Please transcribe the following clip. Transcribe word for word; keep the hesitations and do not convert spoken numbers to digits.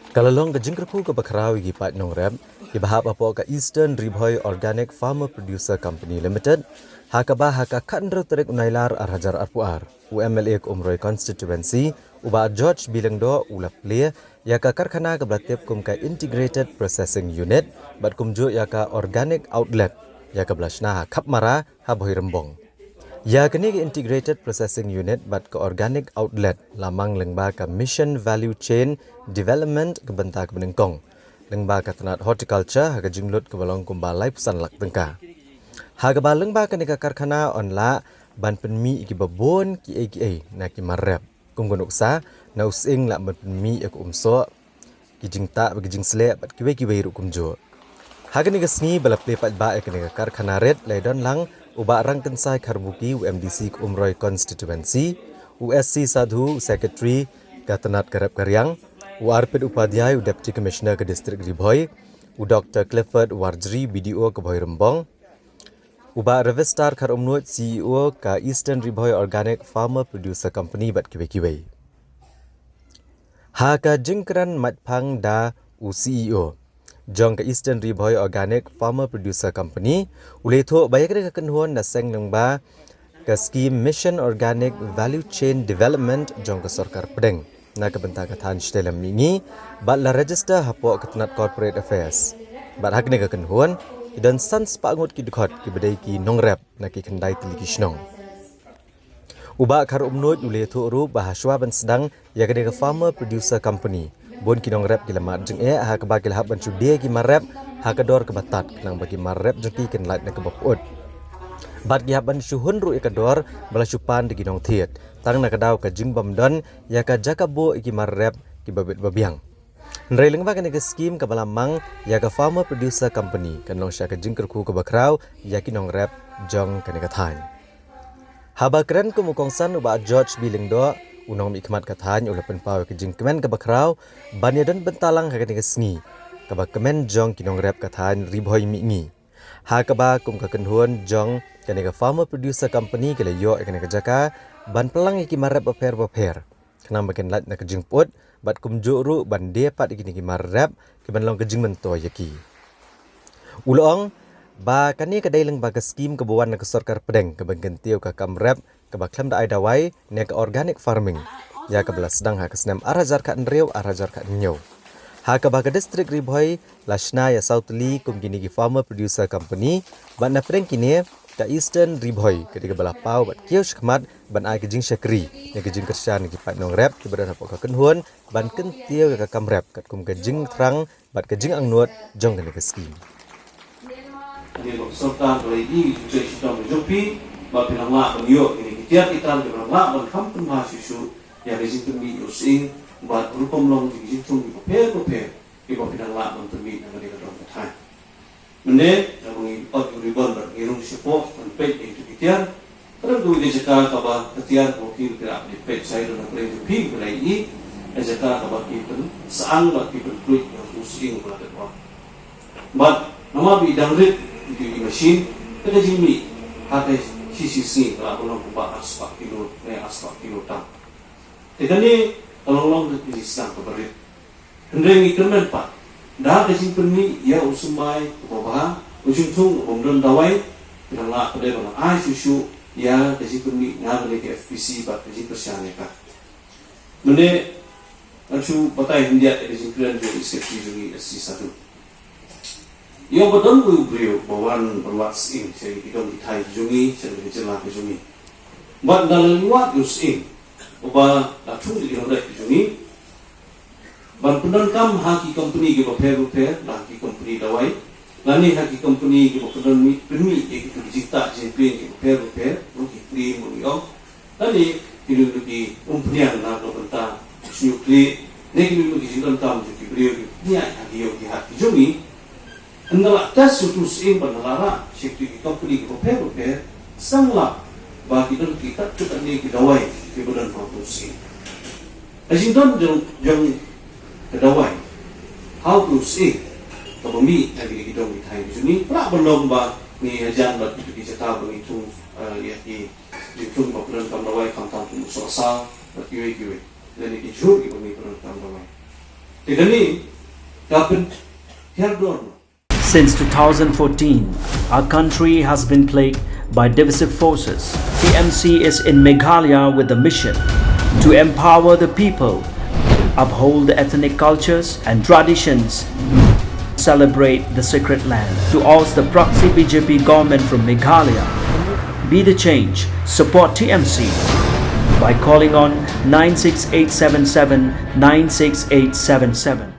Ka la long ka jingkyrkhu kaba khraw ïa ki paid nongrep kiba hap hapoh ka Eastern Ri Bhoi Organic Farmer Producer Company Limited, ha kaba ha ka khathynriew tarik u Nailar arhajar arphew ar, u M L A ka Umroi Constituency, u Bah George B Lyngdoh u la plie ïa ka karkhana kaba la tip kum ka Integrated Processing Unit bad kumjuh ïa ka Organic Outlet, ïa kaba la shna ha Khapmara ha Bhoirymbong. Ïa kane ka Integrated Processing Unit bad ka Organic Outlet la mang lyngba ka Mission Value Chain Development ka bynta kaba nyngkong, lyngba ka tnat Horticulture ha ka jinglut kaba long kumba laiphew san lak tyngka. Ha kaba lyngba kane ka karkhana yn lah ban pynmih ïa kiba bun kiei kiei na ki mar rep. Kum ka nuksa, na u sying lah ban pynmih ïa ka umsoh, ki jingtah bad ki jingsleh bad kiwei kiwei ruh kumjuh. Ha kane ka sngi ba la plie paidbah ïa kane ka karkhana rit la ïadon lang u Bah Rangkynsai Kharbuki, u M D C ka Umroi Constituency, u S C Sadhu, u Secretary ka tnat ka rep ka riang, u Arpit Upadhyay, u Deputy Commissioner ka District Ri Bhoi, u Doctor Clifford Warjri, B D O ka Bhoirymbong, u Bah Revistar Kharumnuid, C E O ka Eastern Ri Bhoi Organic Farmer Producer Company bad kiwei kiwei. Ha ka jingkren maitphang da u C E O jong ka Eastern Ri Bhoi Organic Farmer Producer Company, u la ïathuh ba ïa kane ka kynhun na seng lyngba ka skim Mission Organic Value Chain Development jong ka sorkar pdeng na ka bynta ka thaiñ shatei lam mihngi bad la register hapoh ka tnat Corporate Affairs. Bad ha kane ka kynhun ki don san spah ngut ki dkhot kiba dei ki nongrep na ki khyndai tylli ki shnong. U Bah Kharumnuid u la ïathuh ruh ba hashwa ban sdang ïa kane ka Farmer Producer Company, bun ki nongrep ki la mad jingeh ha kaba ki la hap ban shu die ki mar rep ha ka dor kaba tad, khnang ba ki mar rep jong ki kin lait na kaba pyut. Bad ki hap ban shu hun ruh ïa ka dor ba la shu pan da ki nongthied, tang na ka daw ka jingbym don ïa ka jaka buh ïa ki mar rep kiba bit ba biang. Hynrei lyngba kane ka skim kaba la mang ïa ka Farmer Producer Company, kan long sha ka jingkyrkhu kaba khraw ïa ki nongrep jong kane ka thaiñ. Haba kren kum u kongsan, u Bah George B Lyngdoh, u nongmihkhmat ka thaiñ, u la pynpaw ïa ka jingkmen kaba khraw ban ïadon bynta lang ha kane ka sngi kaba kmen jong ki nongrep ka thaiñ Ri Bhoi mihngi, ha kaba kum ka kynhun jong kane ka Farmer Producer Company ki la ïoh ïa kane ka jaka ban pynlang ïa ki mar rep bapher bapher, khnang ba kin lait na ka jingpyut bad kumjuh ruh ban die pat ïa kine ki mar rep kiban long ka jingmyntoi ïa ki. U la ong ba kane ka dei lyngba ka skim kaba wan na ka sorkar pdeng kaban kyntiew ka kam rep kaba khlem da ai dawai ne ka organic farming, ïa kaba la sdang ha ka snem arhajar khathynriew, arhajar khathynñiew, ha kaba ka District Ri Bhoi la shna ïa saw tylli kum kine ki Farmer Producer Company, bad na pdeng kine ka Eastern Ri Bhoi ka dei kaba la paw bad kiew shakhmat ban ai ka jingshakri ne ka jingkyrshan ïa ki paid nongrep kiba don hapoh ka kynhun ban kyntiew ïa ka kam rep katkum ka jingthrang bad ka jingangnud jong kane ka skim. Kane ka sorkar ka la ïohi ïa ka jingtrei shitom ka jong phi, ba phi nang lah ban ïoh kine ki tiar ki tar, phi nang lah ban kham pynbha shuh shuh ïa ka jingpynmih ïa u sying bad rukom long ki jingthung kiba pher bapher kiba phi nang lah ban pynmih na kane ka dong ka thaiñ. Mynne, haba ngi ot ïa u ribon bad ngi rung shapoh ban peit ïa kito ki tiar, ka don kawei ka jaka kaba ka tiar ba ki, ki la peit, peit shai don hapdeng jong phi, phi la ïohi ka jaka kaba ki pynsaang bad ki pynpluid ïa u sying ba la dep ot. Bad namar ba i dang rit ïa ki machine, ka jingmih ha ka shi shi sngi ka la ban long kumba arspah kilo, eh, arspah kilo tam. Te kane ka long long ka jingsdang kaba rit. Hynrei ngi kyrmen pat da ka jingpynmih ïa u symbai uba bha, u jingthung ubym don dawai, phi nang lah pat ban ai shuh shuh ïa ka jingpynmih na kane ka F P C bad ka jingkyrshan ïa ka. Mynne ngan shu batai khyndiat ïa ka jingkren jong i Secretary jong ngi, S C Sadhu. Ïa uba don uwei u briew ba wan ban wad sying sha ki dong ki thaiñ ki jong ngi, sha ka jylla ka jong ngi. Bad ynda la wad ïa u sying uba la thung da ki nongrep ki jong ngi, ban pyndonkam ha ki company kiba pher bapher, la ha ki company dawai, lane ha ki company kiba pynmih, pynmih ïa kito ki jingtah jingpynim kiba pher bapher, ruh ki cream ruh ïa u. Lane kino kino ki umphniang na ka bynta sniew khlieh, ne kino kino ki jingdonkam jong ki briew ki pynïaid ha ki ïew ki hat ki jong ngi. Ynda la test ïa uto u sying bad ynda la rah sha kito ki company kiba pher bapher, sdang lap ba ki don ki kat, ki kat ne ki dawai kiba don ha uto u sying. Ka jingdon jong, jong ka dawai ha uto u sying kaba mih na kine ki dong ki thaiñ ki jong ngi, ka lah ban long ba ngi hajan bad kito ki jaka ba ngi thung, eh, ïa ki jingthung ba pyndonkam dawai, khamtam kum u sohsaw bad kiwei kiwei, lane ki jhur kiba ngi pyndonkam dawai. Te kane ka pynther dor. Since two thousand fourteen, our country has been plagued by divisive forces. T M C is in Meghalaya with the mission to empower the people, uphold the ethnic cultures and traditions, celebrate the sacred land. To oust the proxy B J P government from Meghalaya, be the change. Support T M C by calling on nine six eight seven seven nine six eight seven seven.